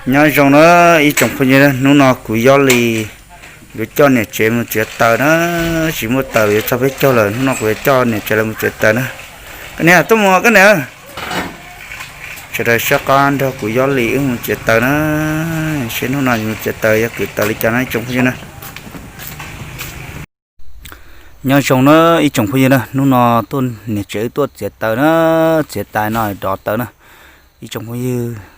Nyob zoo na ib tsoom phooj ywg na, hnub no kuv Yob Lis yuav coj niam tsev mus txiav taws na, tsis muaj taws yuav txog peb caug lawm, hnub no kuv yuav coj niam tsev lawv mus txiav taws na. Koj niam, tuaj mus koj niam. Sawv daws soj qab nrog kuv Yob Lis wb mus txiav taws na, seb hnub no mus txiav taws yuav kwv taws li cas na ib tsoom phooj ywg na. Nyob zoo na ib tsoom phooj ywg na, hnub no tuaj niam tsev wb tuaj txiav taws na, txiav taws no dov taws na. Ib tsoom phooj ywg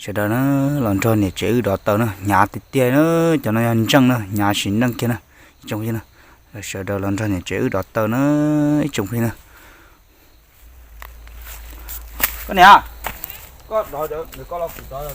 sawv daws na, los nrog niam tsev wb dov taws na, hnyav tiag tiag na, cov no yog ntseej na, hnyav sim neej kiag na. Ib tsoom phooj ywg na, sawv daws los nrog niam tsev wb dov taws na, ib tsoom phooj ywg na. Koj niam, koj dov, koj los kuv dov.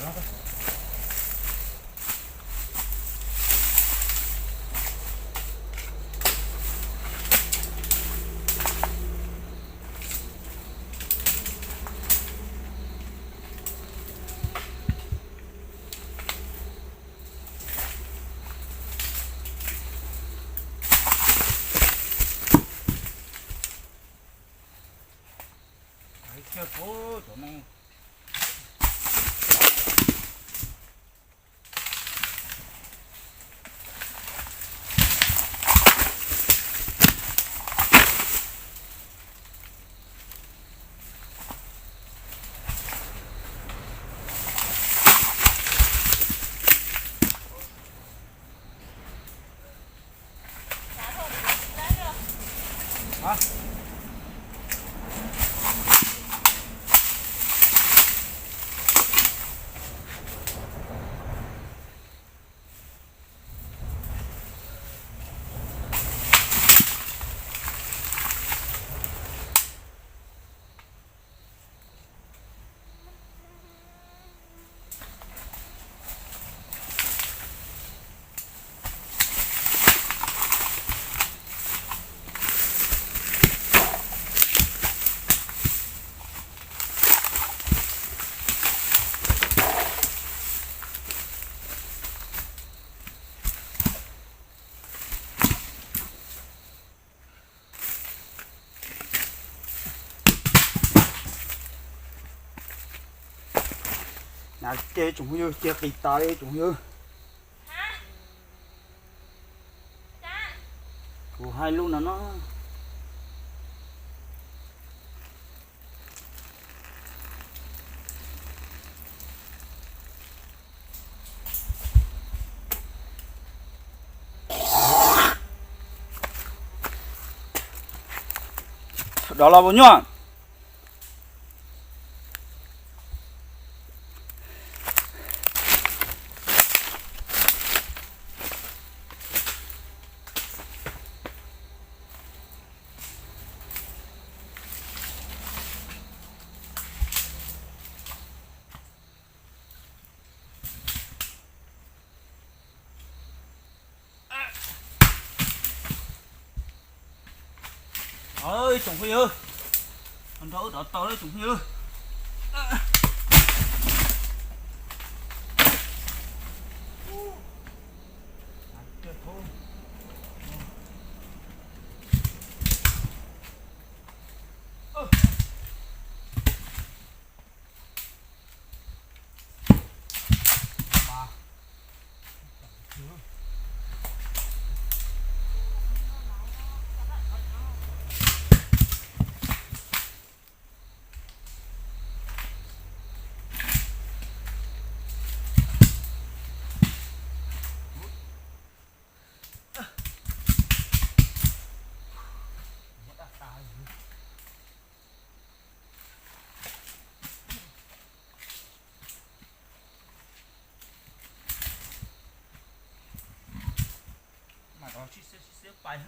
Hnyav tiag tsoom phooj ywg, cia qis tas li tsoom phooj ywg. Kuv hais lus no no. Dov los puas nyuaj? Ib tsoom phooj ywg, nrog wb dov taws ib tsoom phooj ywg. Mas rov sib xiab sib xiab pais.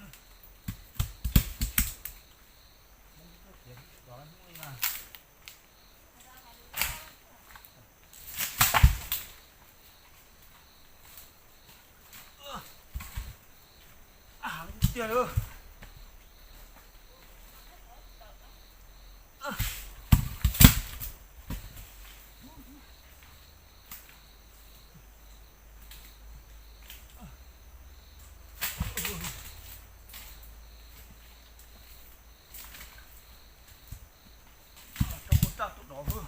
Hmoob tias rov hnub li mas. Tiag lawm. Rau kuv tag tus dov hwb.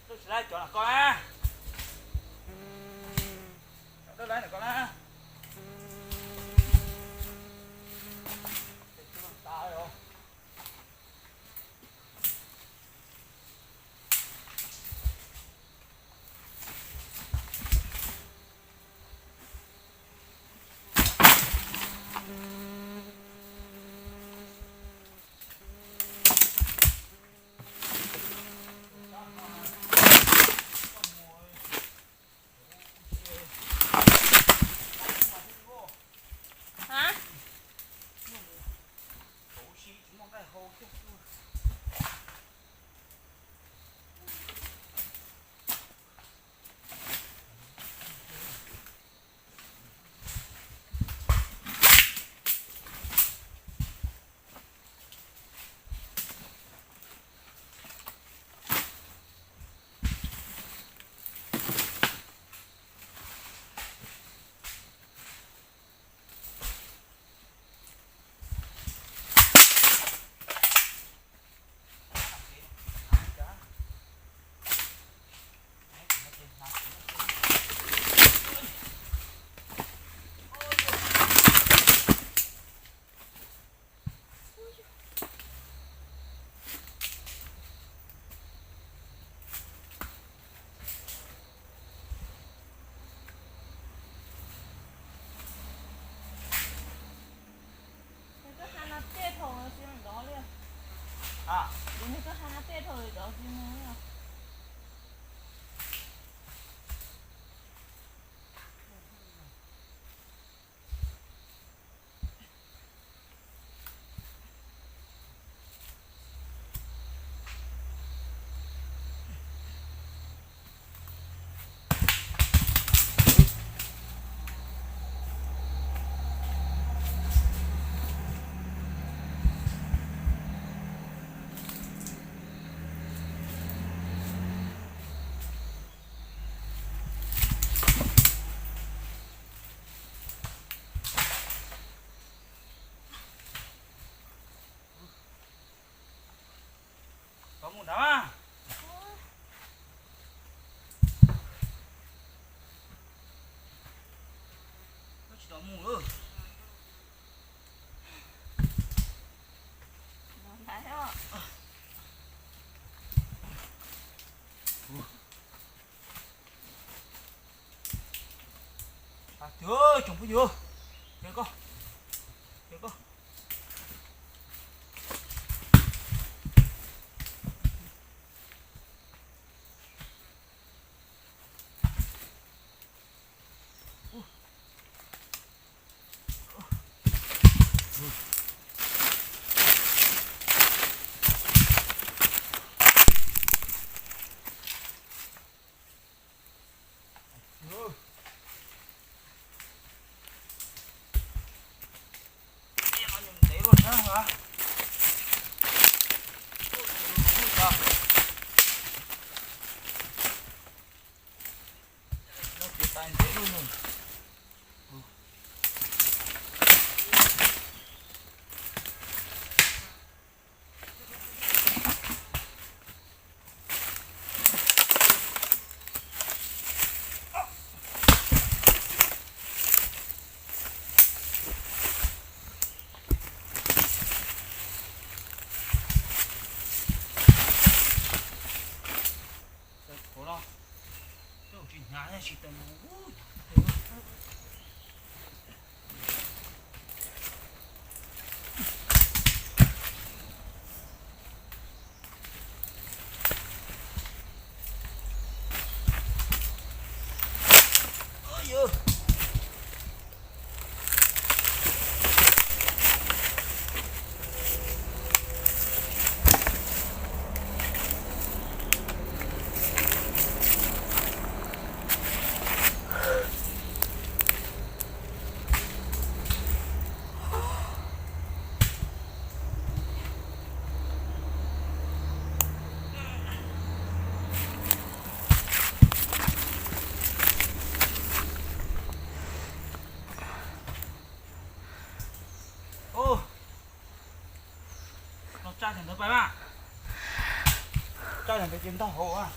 Tsis laib cov ntawm ko na. Cov dawb laib ntawm ko na. Tau mus nrad mas. Tsis tau mus lawm. Tsoom phooj ywg, Tso tsaj cov ntawd pais mas. Tsaj cov ntawd ces ntog hauv.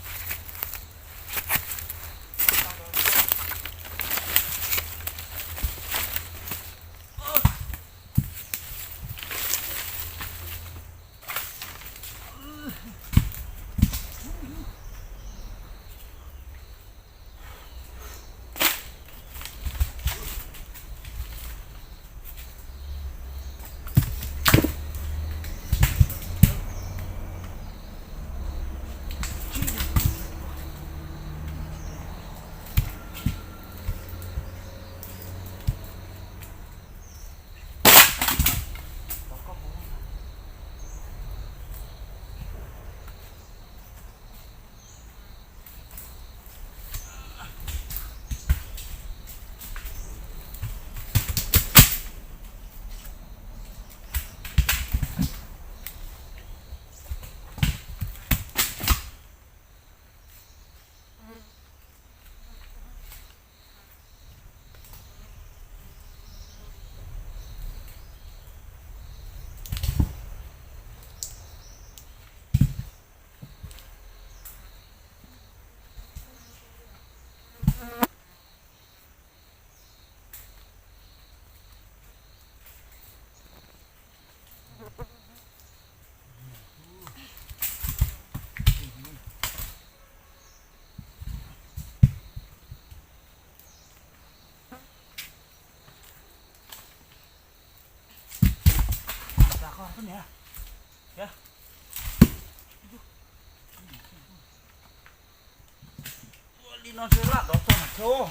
No ntshe laj dov txog nram chaw.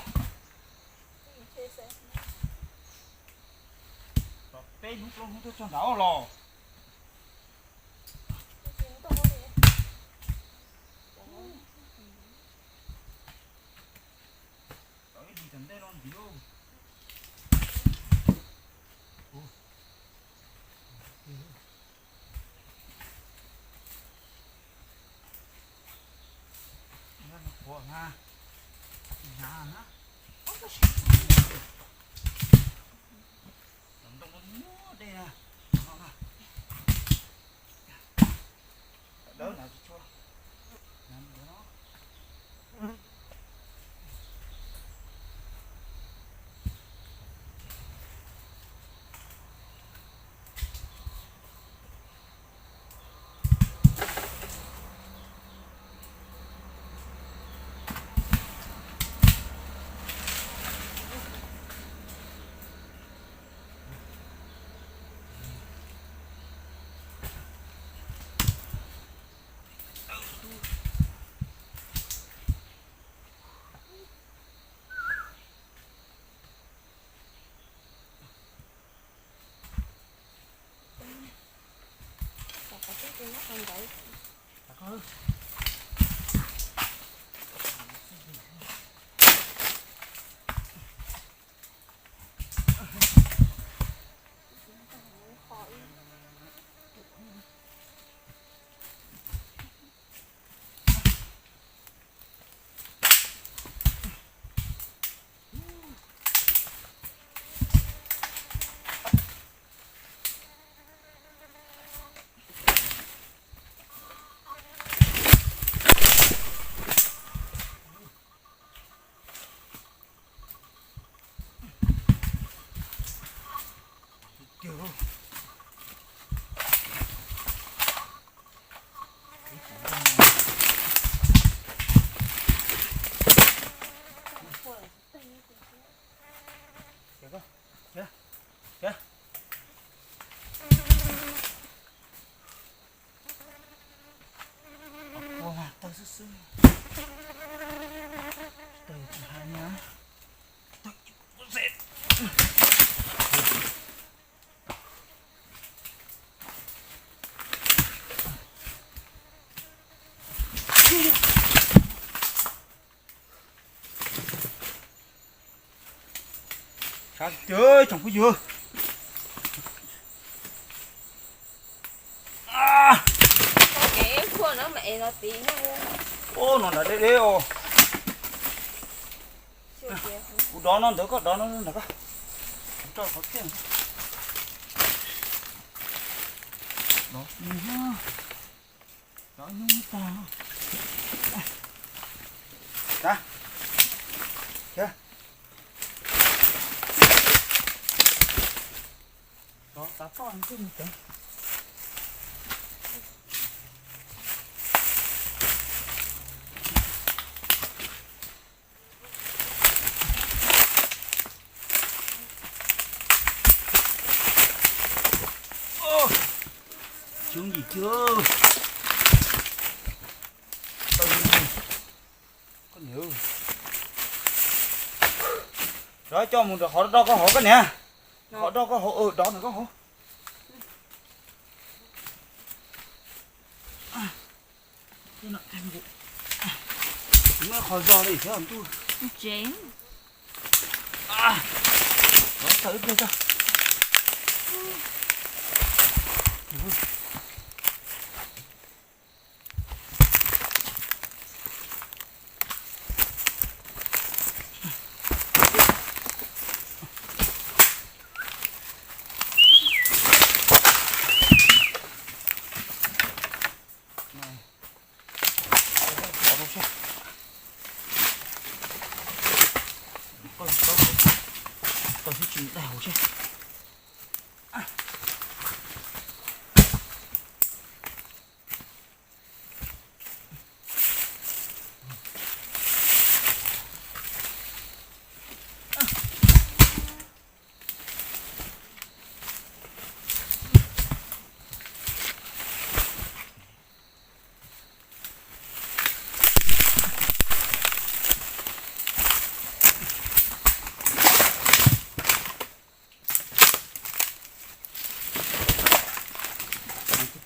Tom peb hnub plaub hnub twb txog nrad los. Tom ib ntsis tom ntej no ntiv. Qhuav na, hnyav na. Ntoo no muaj dej na. No na. Dawb na, tsis tshua. Ua mas tawg xwb xwb. Tawg tsis hais na. Tawg ib puas xev. Sab tiag tsoom phooj ywg. Ua no nrad deb deb os. Kuv dov no ntawd, koj dov no nrad, koj rau qhov tiag. Dov, dov nyuj tag. Dov tav toj ntsej muag cov. Coob yim kiag. Koj niam, rov coj mus rau qhov do koj hauv koj niam. Qhov do koj hauv, dov ntawm koj hauv. Muab qhov zog li thiab ntuj. Tsev. Tawm ib pliag tso. Koj tsis tau hauv seb.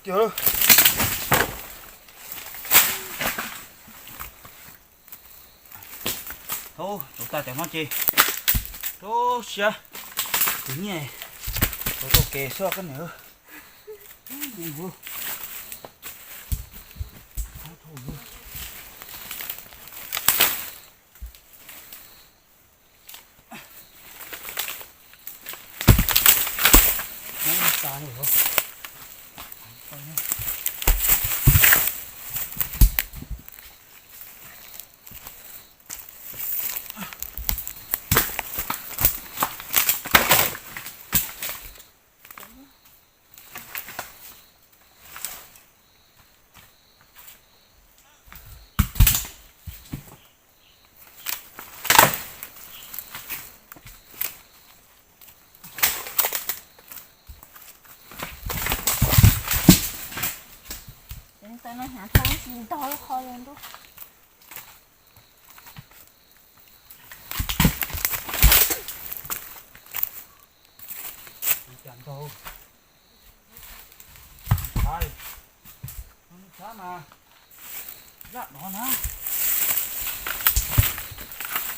Ces, thaum tau tag cov no ces, rau siab, kuv nyiam, tau tau kev xwb koj niam. Ntawm no hnyav dhau tsis ntog qhov li ntuj. Cas ntog. Ntshai, ntshai mas, zaj no na,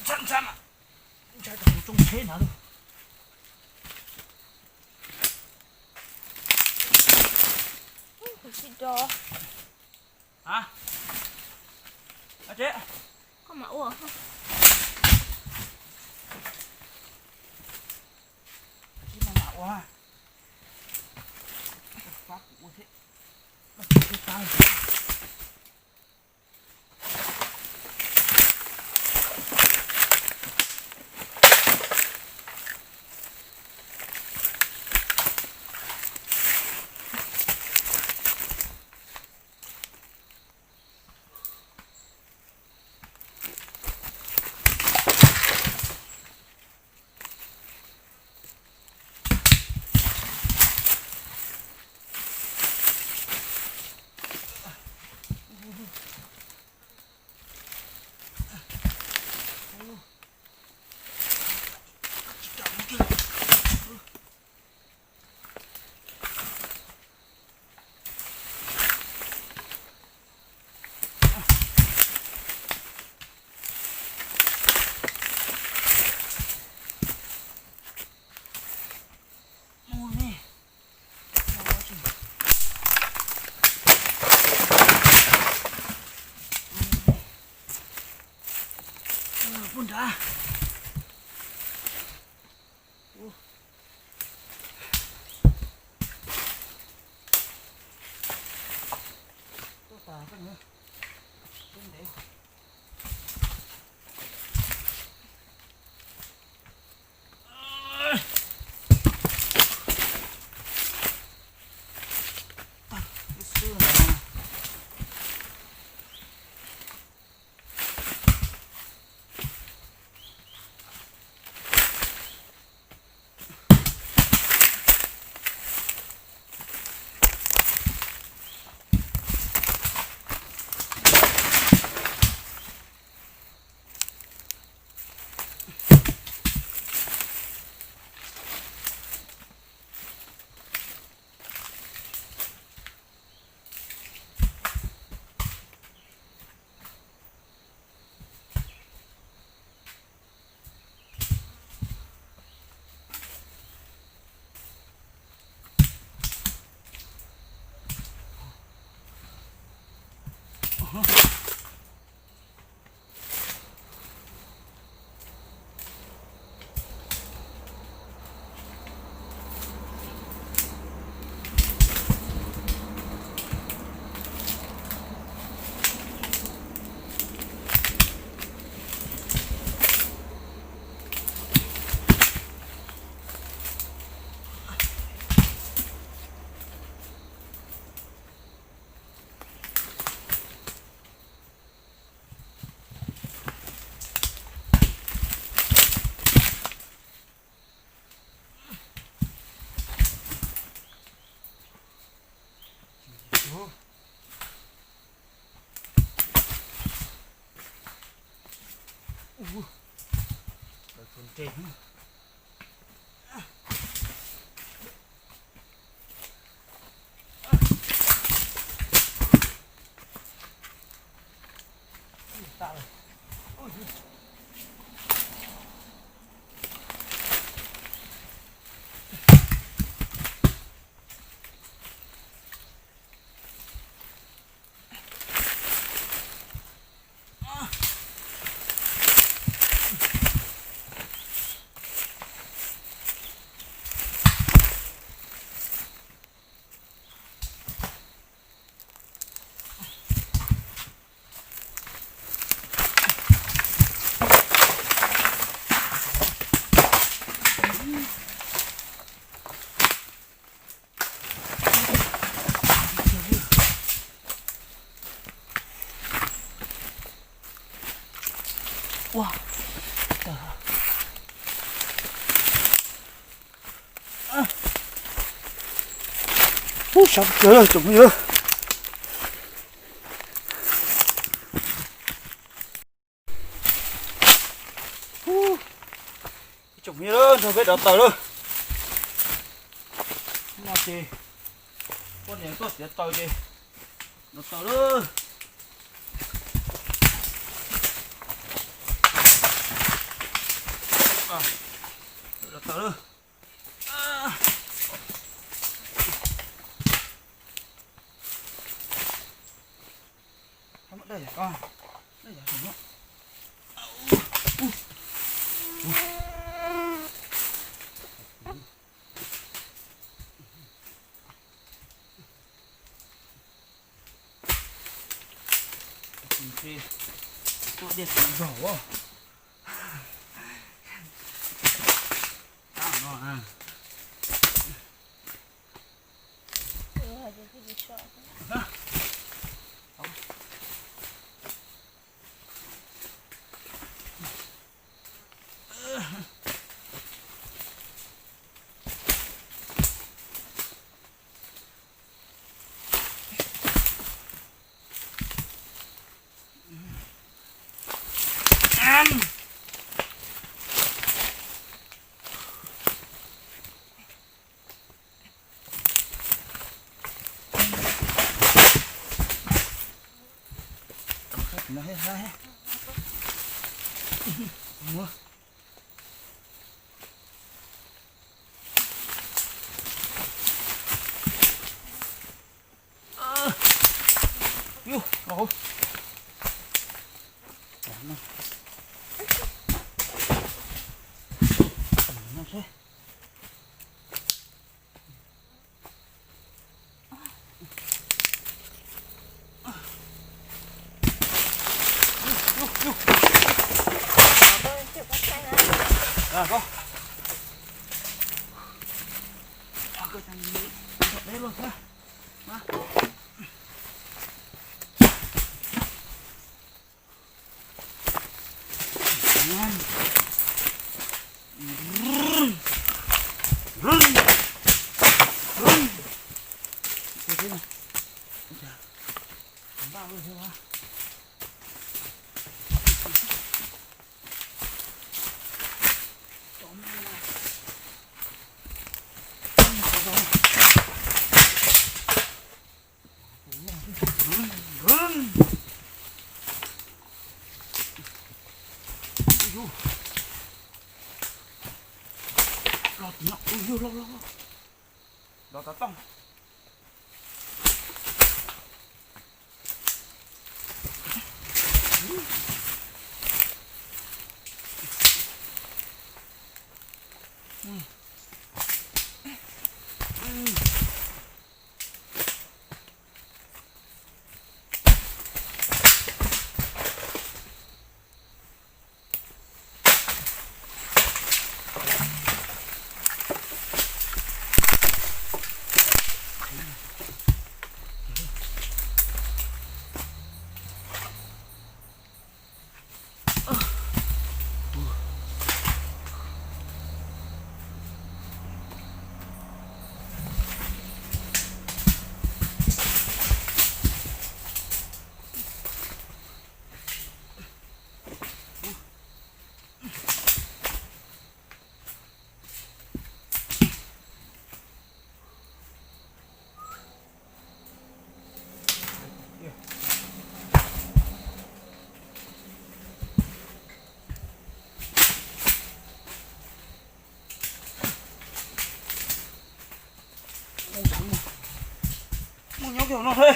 ntshai ntshai mas, ntshai tas kuv tsoo tsheb ntag lauj. Kuv tsis do. A, a tsev, koj mam ua. Tsis no mam ua, pab kuv ua thiab. Pub nrad. Tuaj tas koj nyob, tuaj ntev. Ub, sab tiag tsoom phooj ywg. Ub, tsoom phooj ywg, nrog peb dov taws lawm. No ces poj niam tuaj txiav taws ces dov taws lawm. Dov taws lawm. Tuaj dej tsis zog. Los, los, los, los. Los tau tooj. Mus nyob kiag hauv no thiab.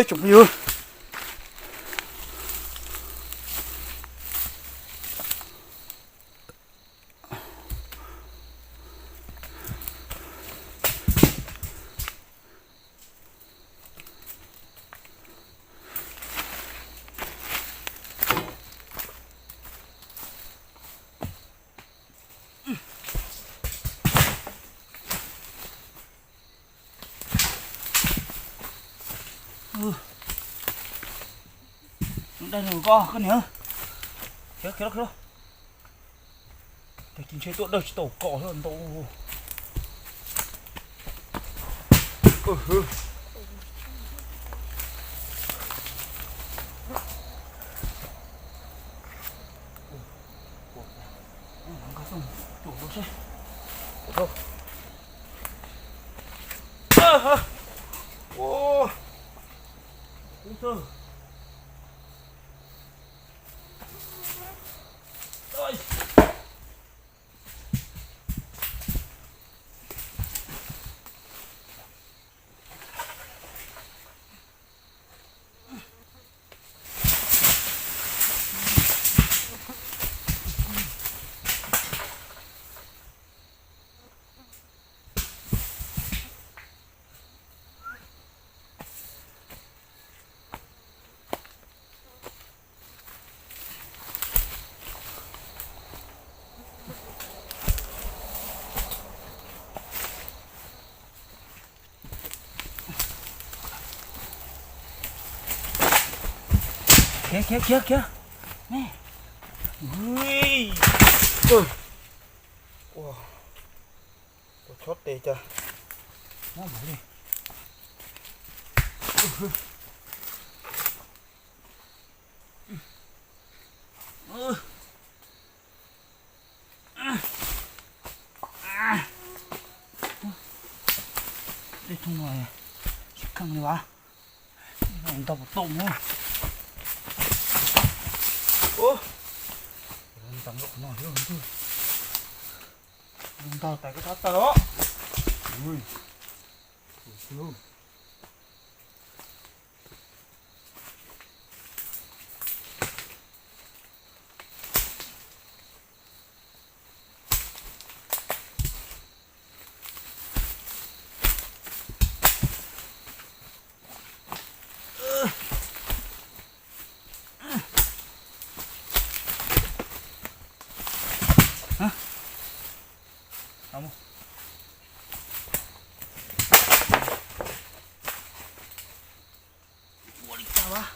Tsoom phooj ywg, Dai rau koj, koj niam. Khiav, khiav, khiav. Tag kis ntshe tuaj dawg tsis tau kom ntau. Khiav, khiav, khiav, khiav. Ui, ua, ua chob tes cas. Tej thooj no tsis kheej li as. Ntau puas tau mus. Ntau tais koj txhob tawm os. Ua li cas as?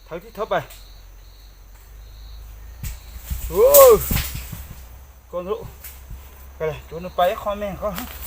Thawb tib thawb pais. Koj, tsuav nws pais ib qho me koj.